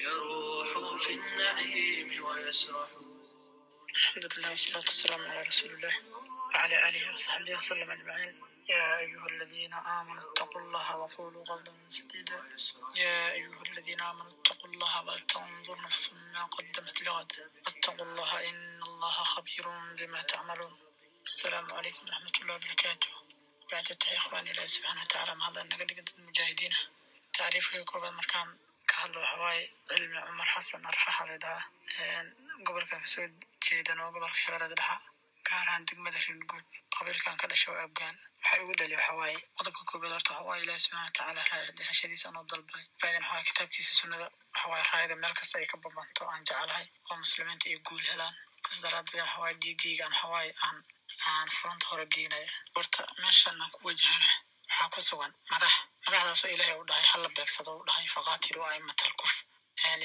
يروح في النعيم ويسرح. الحمد لله والصلاة والسلام على رسول الله وعلى آله وصحبه وسلم أجمعين. يا أيها الذين آمنوا اتقوا الله وقولوا قولا سديدا. يا أيها الذين آمنوا اتقوا الله ولتنظر نفس ما قدمت لغد واتقوا الله إن الله خبير بما تعملون. السلام عليكم ورحمة الله وبركاته. بعد التحية إخواني، إلهي سبحانه وتعالى mahadda naga dhiga dad mujaahidiin ah. Tacriifka koobaad markaan ka hadlo, waxa waaye Cilmi Cumar Xasan Arfaxa la dhahaa. Gobolkan kasoo jeedan oo gobolka Shabeellada Dhexa, gaar ahaan degmada Ringuud. Qabiilkan ka dhashay waa Abgaal. Waxaa igu dhaliya waxa waaye, qodobka koobaad horta waxa waaye Ilaahi subxaana watacaala raadhashadiisa anoo dalbay. Bacdan waxa waaye kitaabkiisa, sunnada, waxa waaye raayada meel kasta ay ka babanto aan jecelahay oo muslimiinta ay guul helaan. Saas daraadeed waxa waaye dhiigayga waxa waaye aan furanta hore geynaya. Horta meeshan aan ku wajahana waxaa ku sugan madax, madaxdaasoo Ilaahay u dhahay hala beegsado, u dhahay فقاتلوا أئمة الكفر.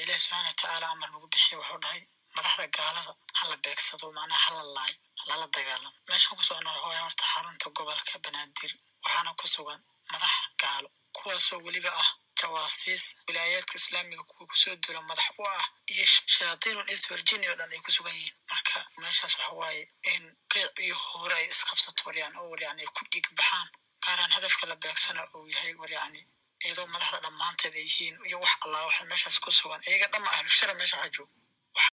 Ilaahi subxaana watacaala amar nagu bixiya, wuxuu dhahay madaxda gaalada hala beegsado, macnaha hala laayo, lala dagaalamo. Meeshan ku socno waxa waaye horta xarunta gobolka Banaadir, waxaana ku sugan madax gaalo, kuwaasoo weliba ah jawaasiis wilaayaadka islaamiga kuwa kusoo dula madax u ah, iyo شياطين الإنس والجن oo dhan ay ku sugan yihiin. Marka meeshaas waxa waaye in qiic iyo hoore ay isqabsato, war yani oo war yani ay ku dhiig baxaan, gaaraan hadafka la beegsana uu yahay, war yani iyadoo madaxda dhammaanteed ay yihiin iyo wax Allah waxa meeshaas ku sugan, iyaga dhamma ahlu shara meesha waxaa jooga.